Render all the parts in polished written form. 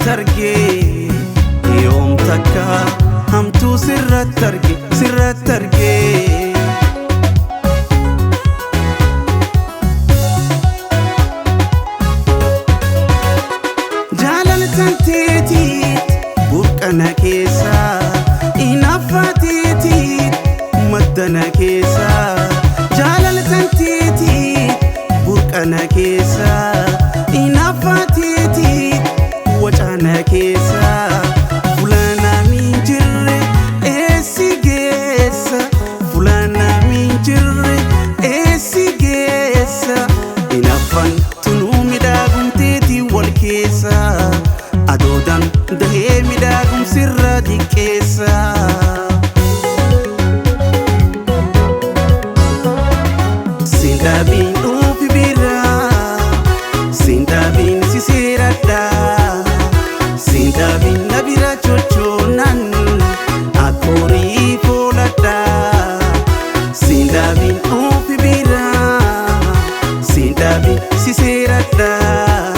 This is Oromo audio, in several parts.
sirratti argee yoom takka hamtuu sirratti arge sirratti argee. Jaalala tanteetiit burqana keessa inaffateetiit maddana keessa jaalala tanteetiit burqana keessa inaffateetiit wacana keessa fulana minjirre eessi geessa fulana minjirre eessi geessa inaffan tunuu midhaagumteetii wal keessa adoodaan dahee midhaagumsirra diqqeessa. Sindaabiin dhufi biraa sindaabiin sisiradhaa sindaabiin na bira chochoonan akkorii fooladhaa sindaabiin dhufi biraa sindaabiin sisiradhaa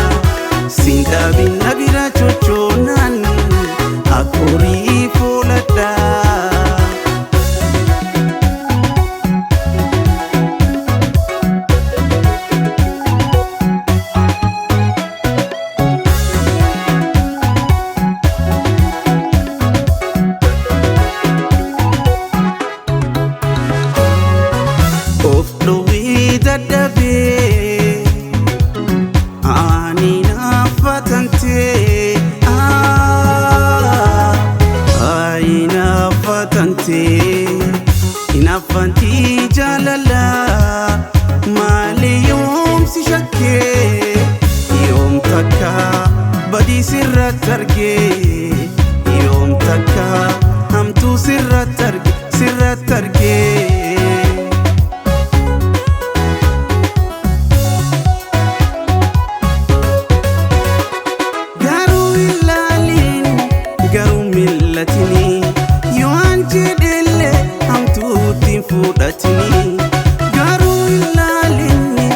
sindaabiin na bira chochoonan akkorii fooladhaa. Of dhowwee dadhabee ani naafatantee ani naafatantee inaafantii jaalala maali yoomsi shakkee yoom takka badii sirratti argee yoom takka hamtuu sirratti arge sirratti argee. Garuu ilaaliin garuu mil'atini yoo an jedhellee hamtuutti hin fudhatini. Garuu ilaaliin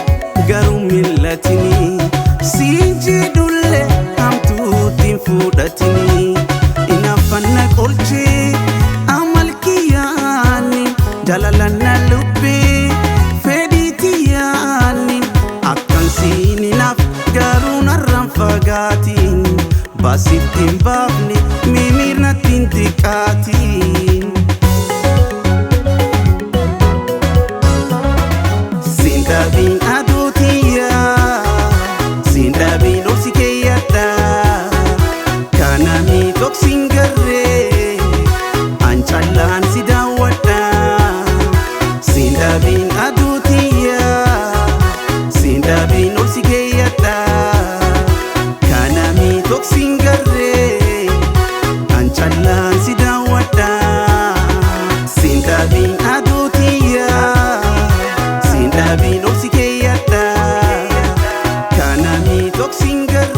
garuu mil'atini siin jedhullee hamtuutti hin fudhatini. Inaafanna qolchee amal kiyyaani jaalalanna lubbee fedhii tiyyaani akkan siin hinaaf garuu narraan fagaatiin baasitti hin baafne mimiirnatti hin xiqqaatiin. Sindaabiin aduu tiyyaa sindaabiin obsi keeyyadhaa kanami toksiin garree an callaan si daawwadhaa sindaabiin aduu tiyyaa sindaabiin obsi keeyyadhaa kanami toksiin garree an callaan si daawwadhaa sindaabiin aduu tiyyaa sindaabiin obsi keeyyadhaa kanami toksiin garree.